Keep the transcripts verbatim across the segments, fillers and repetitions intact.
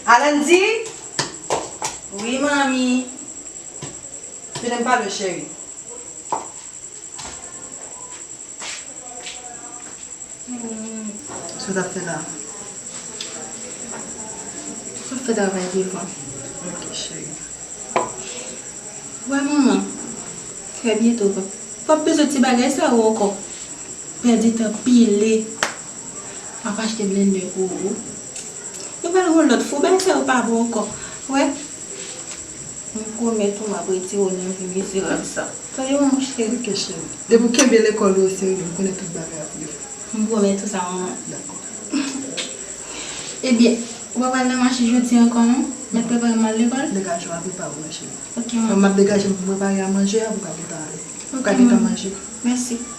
Alandy! Wi, manmi. Vin, ann pale, cheri. Hmm. Sa w t ap fè la? M ap fè travay devan. Ok, cheri. Wè, manman. Trè byento, w p ap bezwen ti bagay sa yo ankò. Pèdi tan pile. M ap achte blendè pou ou. Nou pral yon lòt fwa, bagay sa yo pa bon ankò. Wè? M pwomèt ou m ap retire w nan vi mizerab sa. Tande, manman cheri. Ok, cheri. Depi w kenbe lekòl ou o serye, m konnen tout bagay ap rive. M pwomèt ou sa, manman. Dakò. Ebyen, ou pa pral nan mache jodi ankò, non? Mèt prepare m al lekòl? Degaje w, al prepare w, ma cheri. Ok, manman. M ap degaje m pou m prepare a manje a pou w ka gentan ale. Ou ka gentan manje. Ok, manman. Mèsi. Ok.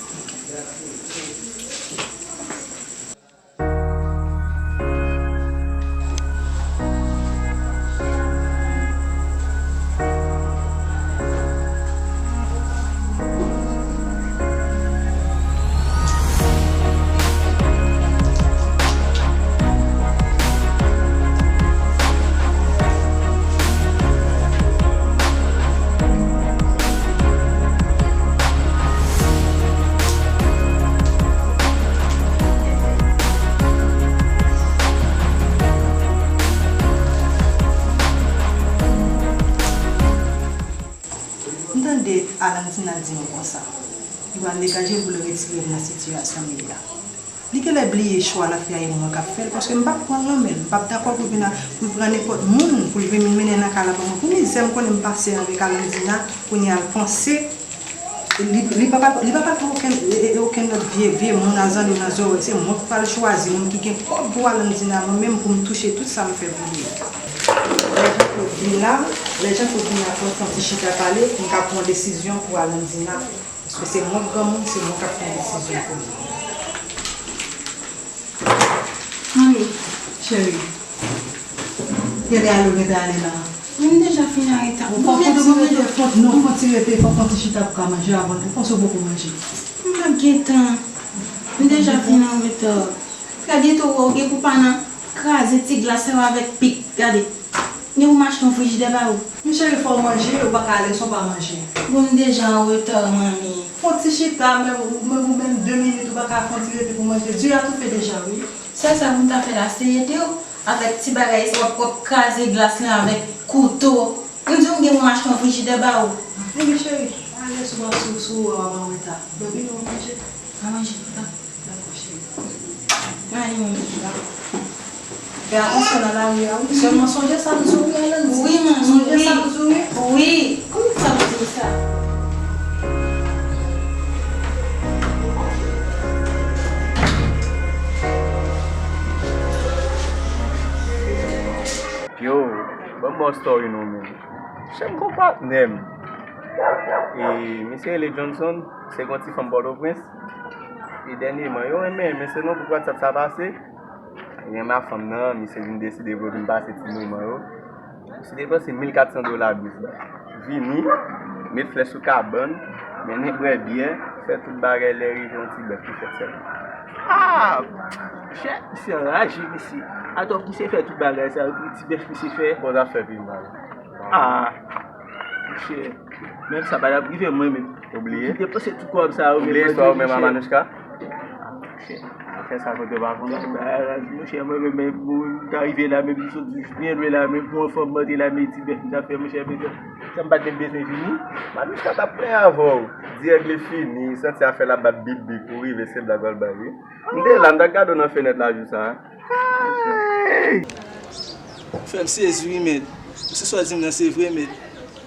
M tande Alandina di m konsa, li pral degaje l pou l retire m nan sitiyasyon m ye la. Li genlè bliye chwa l ap fè a, e mwen k ap fè l, paske m p ap pran l nan men l. M p ap dakò pou l vin a, pou l pran nenpòt moun, pou l vin mennen nan kay la ban mwen. Pou mizè m konnen m pase avèk Alandina, kounye a l panse, li, li pa pral, li pa pral pran okenn, e, e, okenn lòt vye, vye moun a zanmi nan zòrèy. Se mwen ki pral chwazi moun ki gen kòb pou Alandina, mwen menm pou m touche tout sa m fè pou li. Lè Jean Claude vin la, lè Jean Claude vin la, pou n fè yon ti chita pale, pou n ka pran yon desizyon pou Alandina. Paske se mwen k granmoun, se mwen k ap pran desizyon pou li. Manmi. Cheri. Genlè ale w gentan ale la. Wi, m deja fin arete. Ou fè yon ti rete, fè yon, non, fè yon ti rete, fè yon ti chita pou ka manje avan. Ou panse w poko manje? M p ap gen tan. M deja fin an reta. Trè byento, ou gen pou pa nan kraze ti glas yo avèk pik. Gade. Gen pou m achte yon frijidè ba ou. Men cheri, fò w manje, ou pa ka ale san w pa manje. Bon, m deja an reta, manmi. Fè yon ti chita, men ou, men ou menm de minit, ou pa ka fè yon ti rete pou manje. Di a toufe deja, wi. Sèl sa pou m ta fè la, se ede w avèk ti bagay sa, w ap, w ap kraze glas lan avèk kouto. M di w m gen pou m achte yon frijidè ba ou. Ebyen, cheri, ale sou, sou, sou, w ap an reta. Bèbè, nou manje. An manje, pita. Dakò, cheri. Mwen ale, manmi. Fè atansyon nan lari a, wi. Sèlman sonje sa m di w, wi, Alandy. Wi, manmi, sonje sa m di w, wi. Wi. Kòman sa w di m sa? Yo, ban m ba w story non, men. Chè m gon patnè m. E misye rele Johnson, se gon ti fanm Pòtoprens. E dènyèman, yo renmen, men se nan gwoup WhatsApp sa pase. Li renmen ak fanm nan, misye vin deside pou vin pase ti moman yo. Misye depanse mil kat san dola dous la. Vini, met flè sou kabann, mennen bwè byè, fè tout bagay, lè rive yon ti bèf pou fèt sèlman. Ah! Monchè, misye anraje, mesye. Atò, misye fè tout bagay sa yo, pou ti bèf misye fè. Bon, zafè pi mal. Ah! Monchè, menm sa pa t ap rive mwen menm. Ou bliye? Ou te panse tout kòb sa yo, menm istwa ou menm a Manouchka? Monchè, afè sa kote w pa konn. Monchè, mwen menm, menm, m ta rive la, menm m soti byen lwen la, menm pou yon fanm mande la, men ti bèf m ta fè, monchè, men sa m pa t menm bezwen vini. Manouchka t ap plen avè w. Dirèk li fini, santi afè la bat bip bip, ou rive, se blag w al bay, wi. M te la, m t ap gade w nan fenèt la jou sa a. Hey! Fè m sezi wi, mèt. Se sa w di m nan se vre, mèt.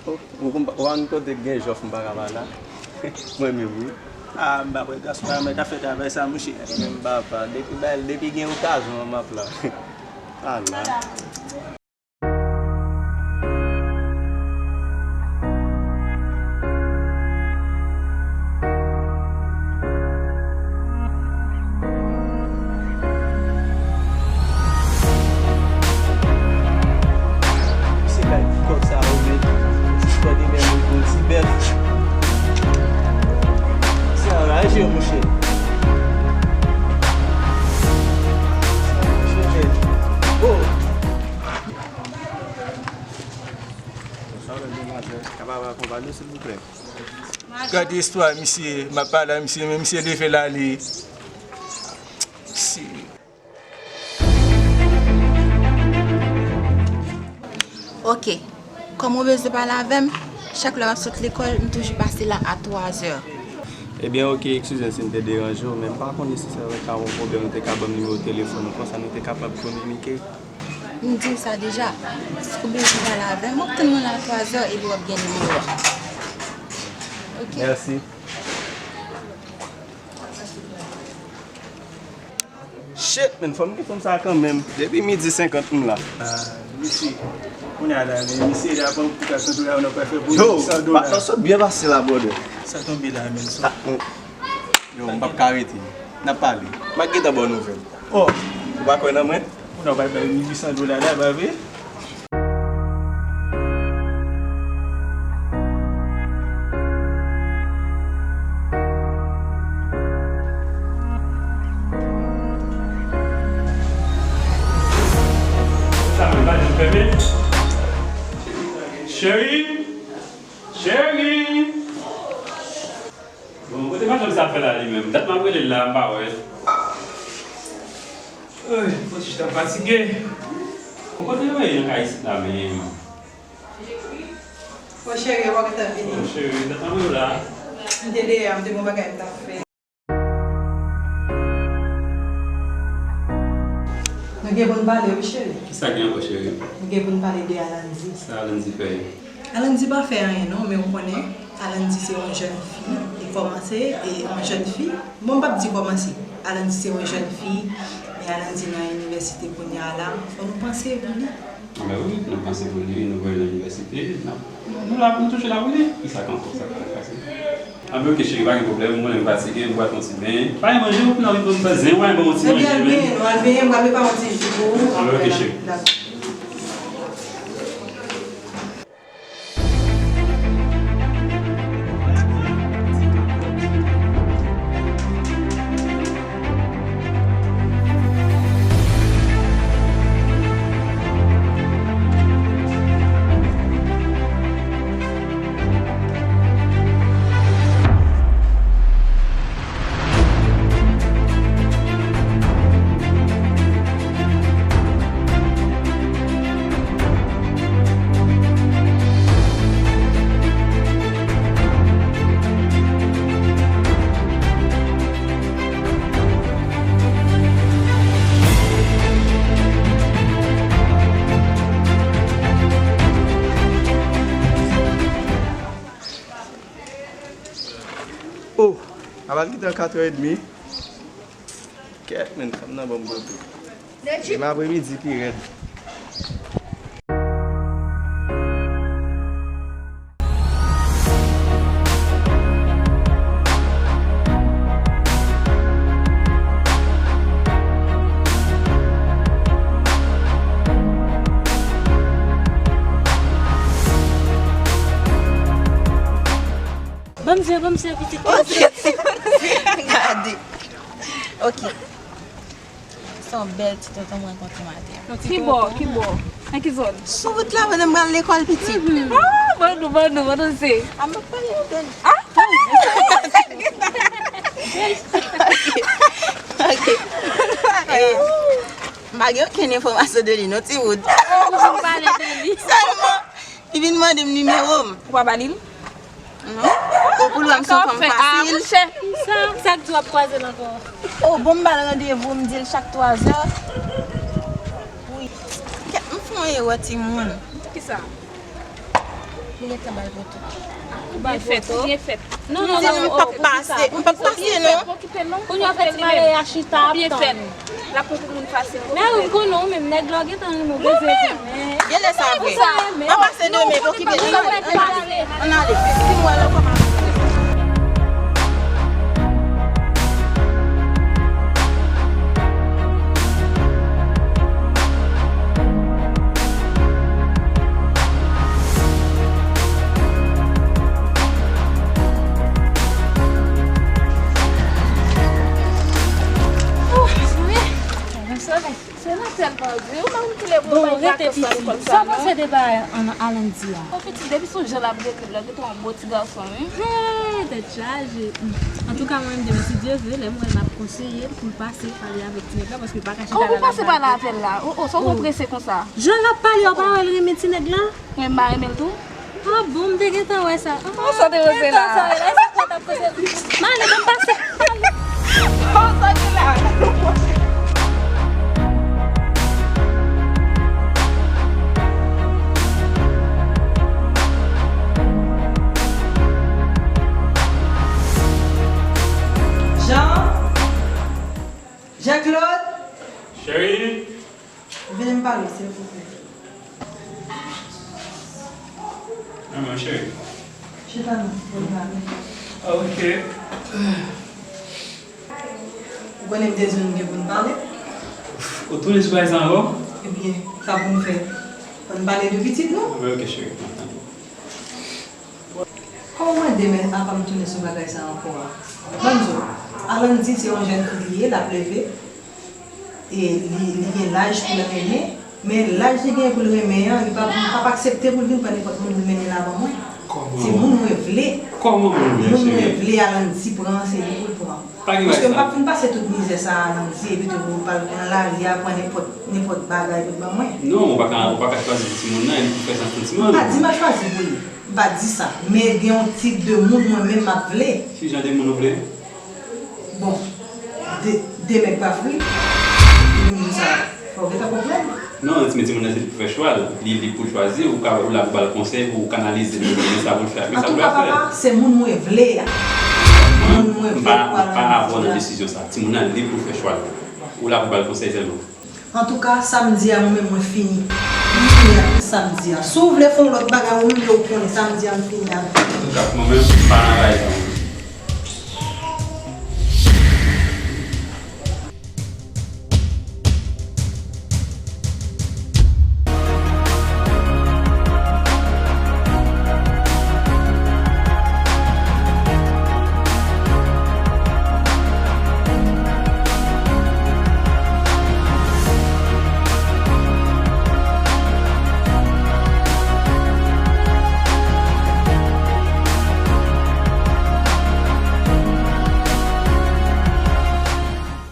Ou, ou, ou konn kote k gen jòf m pa ka pa la? Mwen menm wi. Ah, m pa kwè gason pa mèt ap fè travay sa, monchè. Mwen menm papa, depi bay, depi gen okazyon an m ap la. Ala. Se kay ti kòb sa yo, men. Jis pran de men mwen pou yon ti bèf. Se anraje, monchè. Monchè, men. Oh! Pale, silvouplè. Gade istwa misye, m ap pale a misye, men misye leve l ale. Si. Ok. Kòm ou bezwen pale avè m, chak lè m ap sot lekòl, m toujou pase la a twazè. Ebyen, ok, eskize m si m te deranje w, men m pa konnen si sa ta yon pwoblèm, ou te ka ban m nimewo telefòn ou, konsa nou te kapab kominike. M di w sa deja. Si w bezwen pale avè m, w ap tann mwen la a twazè epi w ap gen nimewo a. Ok? Mèsi. Shit, man, fò m gen fanm sa kanmenm. Depi midi senkant m la. Ah, misye, kounye a la, men misye la pran pou ka santi la, nou pral fè pou san dola. Yo, patnè sot byen pase la, brother. Sa tonbe la, men. Yo, m p ap ka rete. N ap pale. M ap gentan ba w nouvèl. Oh. Ou pa kwè nan mwen? Ou nan bay bay mil uit san dola la, ba vre? Sa mwen pa janm fèmen. Cheri! Cheri! Bon, kote madanm sa fè la li menm? Dat m ap rele l la, m pa wè l. Oy, fò chita fatige. Bon, kote yo ye nan kay isit la menm? Bon, cheri, ou pa gentan vini? Bon, cheri, dat m ap rele w la. M te deyò, m te gon bagay m t ap fè. Nou gen pou n pale, wi, cheri. Kisa gen ankò, cheri? Nou gen pou n pale de Alanzi. Sa Alanzi fè? Alanzi pa fè anyen non, men ou konnen, Alanzi se yon jèn fi, li kòmanse, e yon jèn fi, bon, m p ap di kòmanse, Alanzi se yon jèn fi, men Alanzi nan inivèsite kounye a la, fò nou panse pou li. Anben wi, nou panse pou li, nou voye l nan inivèsite, n ap, nou la, nou toujou la pou li. Kisa k ankò, sa k pase? Anben, ok, cheri, pa gen pwoblèm. Mwen menm m fatige, m pral fè yon ti benyen. Pa gen manje, ou fin anvi pou m fè zen, ou pa gen bon ti manje menm. Ebyen, al benyen, al benyen, m pral prepare yon ti ji pou ou. Anben, ok, cheri. Dakò. Oh, apral gentan katrè edmi. Kèt, men, fanm nan ban m kote. Demen apremidi pi rèd. Ban m zen, ban m zen, pitit. Ok, ti gade. Ok. Se yon bèl ti tonton m rankontre maten an. Ki bò, ki bò? Nan ki zòn? Sou wout la, pandan m pral lekòl, pitit. Mhm. Ah, ban nou, ban nou, ban nou zen. Ah, m ap pale avè l. Ah! Ok. Ok. Eh, m pa gen okenn enfòmasyon de li, non, ti wout. Ou pale de li. Sèlman, li vin mande m nimewo m. Ou pa ba li l? Non. O, pou l wè m se yon fanm fasil. Sa, sa k di w ap kwaze l ankò? O, bon, m ba l randevou, m di l chak twazè. Wi. Kèt, m fè yon erè, timoun. Kisa? Li gentan ba l poto. Byen fèt, byen fèt. Non, non, non, m p ap pase, m p ap pase, non. Kounye a fè ti marye a chita ap tann. L ap pran pou moun fasil. Men ou konnen ou menm, nèg la w gentan renmen w bezwen. Genlè sa vre. An pase demen, okipe l. Ann ale, ann ale. Si m wè l ankò, m ap. Sè, sè nan tèlman di, ou menm ki lè pou Bon, bay rete vakans nan pitit. Lekòl Sa sa, w panse non? De bagay an Alandy a? Bon, pitit, depi sou jan l ap rete, l ap rete yon bon ti gason, wi. Hey, tèt chaje. Hmm. Antouka, mwen menm, demen, si Dye vle, lè m wè l, m ap konseye l pou l pase pale avèk ti nèg la, paske l pa ka chita Kòman pou la, l ap pase pale pale. Avè l la? O, o, sa w Oh. Prese konsa? Jan l ap pale, w pa wè l renmen ti nèg la? Mwen, m pa renmen l tou. Ah bon, m te gentan wè sa. Ah, sa te wè la. Sa wè la, sa kwè t ap koze. M ale, ban m pase. Oh, sa te la. Jean? Jean-Claude? Cheri? Vini m pale w, silvouplè. Mwen, cheri. Chita non, pou n pale. Ah, ok. Ou konnen m te di w nou gen pou n pale? Ou tounen sou bagay sa ankò? Ebyen, sa pou n fè? Ann pale de pitit nou? Ah, ok, cheri. Kòman mande men apa m tounen sou bagay sa ankò a? Ban m di w, Alandy se yon jèn fi li ye, l ap leve. E li, li gen laj pou l renmen, men laj li gen pou l renmen an, li pa, li p ap aksepte pou l vin pran nenpòt moun vin mennen l a ban mwen. Kòman? Se moun mwen vle. Kòman moun vle, Moun mwen cheri? Vle Alandy pran, se li pou l pran. Pa gen bagay sa. Paske m p ap fin pase tout mizè sa a Alandy, epi tou pou l pral pran lari a, pran nenpòt, nenpòt bagay pou l ban mwen. Non, ou pa ka, ou pa ka chwazi pou timoun nan, e li pou fè sa santiman. M pa di m ap chwazi pou li. M pa di sa. Men gen yon tip de moun mwen menm m ap vle. Ki jan de moun ou vle? Bon, de, de nèg pa fri. Moun sa, fò w gentan konprann. Non, men timoun nan se li pou fè chwa l. Li lib pou l chwazi, ou ka, ou la pou ba l konsèy, pou w kanalize l, men sa pou l fè, men sa pou l fè. Antouka, papa, se moun mwen vle a. Moun mwen vle pou Alandy la. M pa avè w nan desizyon sa. Timoun nan lib pou fè chwa l. Ou la pou ba l konsèy sèlman. Antouka, samdi a, mwen menm, mwen fini. M fini ak tout samdi a. Si w vle fè yon lòt bagay, ou menm, ou konnen, samdi a, m fini avè w. Antouka, mwen menm, m pa nan bagay sa.